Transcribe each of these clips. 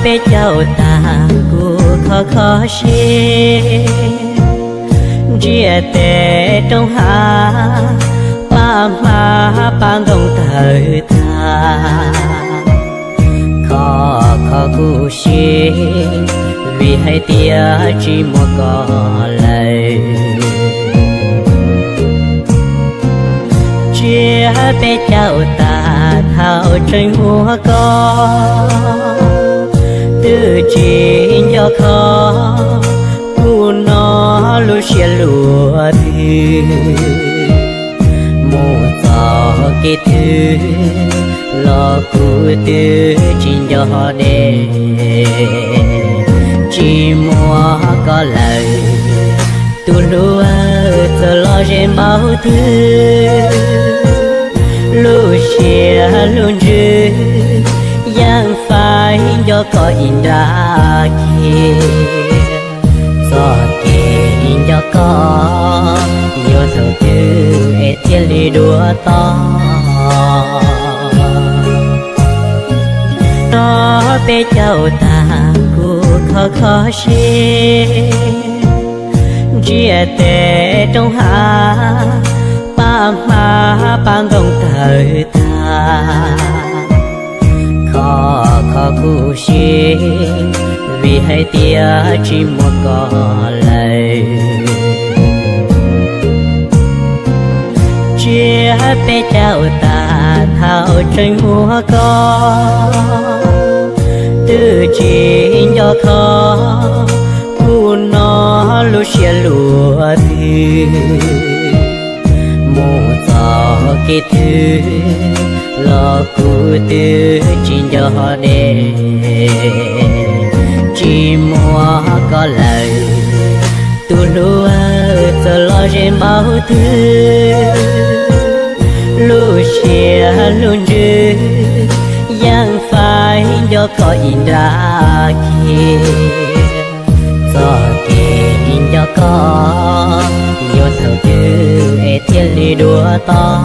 Peb caug tag kuv kho kho siab, ntsiag tes roob hav, pab hmab pab ntoo tawg tag. Kho kho kuv siab, vim hais tias tsis muaj koj lawm. Tsiab peb caug tag thaum tseem muaj koj, twb tsis nco kho, kuv no lub siab luaj twg. Mus txog kev twg los kuv twb tsis nco deb, tsis muaj koj lawm. Tus hlub, txawm los ze npaum twg, lub siab lub ntsws yeej faib nco koj ib nrab kiag. Txoj kev nco koj yuav thaum twg es thiaj li dua toj? Tog peb caug tag kuv kho kho siab, ntsiag tes roob hav, pab hmab pab ntoo tawg tag. Kho kho kuv siab, vim hais tias tsis muaj koj lawm. Tsiab peb caug tag thaum tseem muaj koj, twb tsis nco kho, kuv no lub siab luaj twg. Mus txog kev twg los kuv twb tsis nco deb, tsis muaj koj lawm. Tus hlub, txawm los ze npaum twg, lub siab lub ntsws yeej faib nco koj ib nrab kiag. Txoj kev nco koj yuav thaum twg es thiaj li dua toj?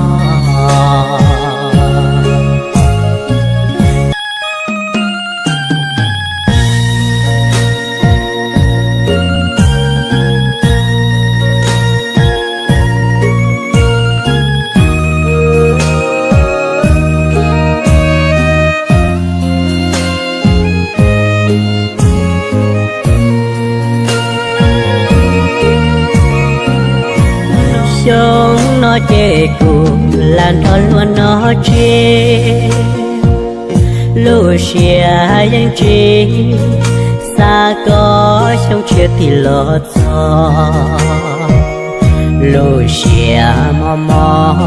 Xyoo no ces kuv lam nrog luag noj tsev, lub siab yeej tsis xav koj xyoo tshiab tim los txog. Lub siab mob mob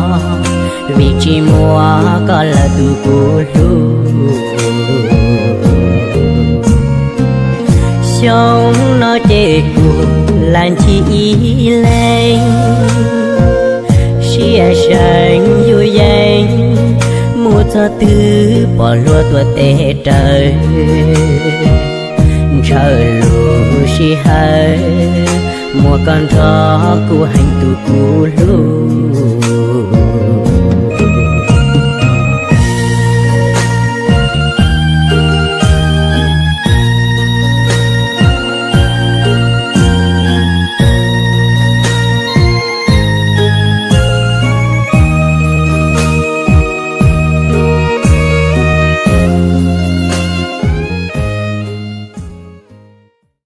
vim tsis muaj koj lawm tus kuv hlub. Xyoo no ces kuv lam ncig ib leeg, siab seev yus yeej mus txog twg pom luag tuaj tes raws. Ntshaw lub sij hawm muaj koj nrog kuv heev tus kuv hlub.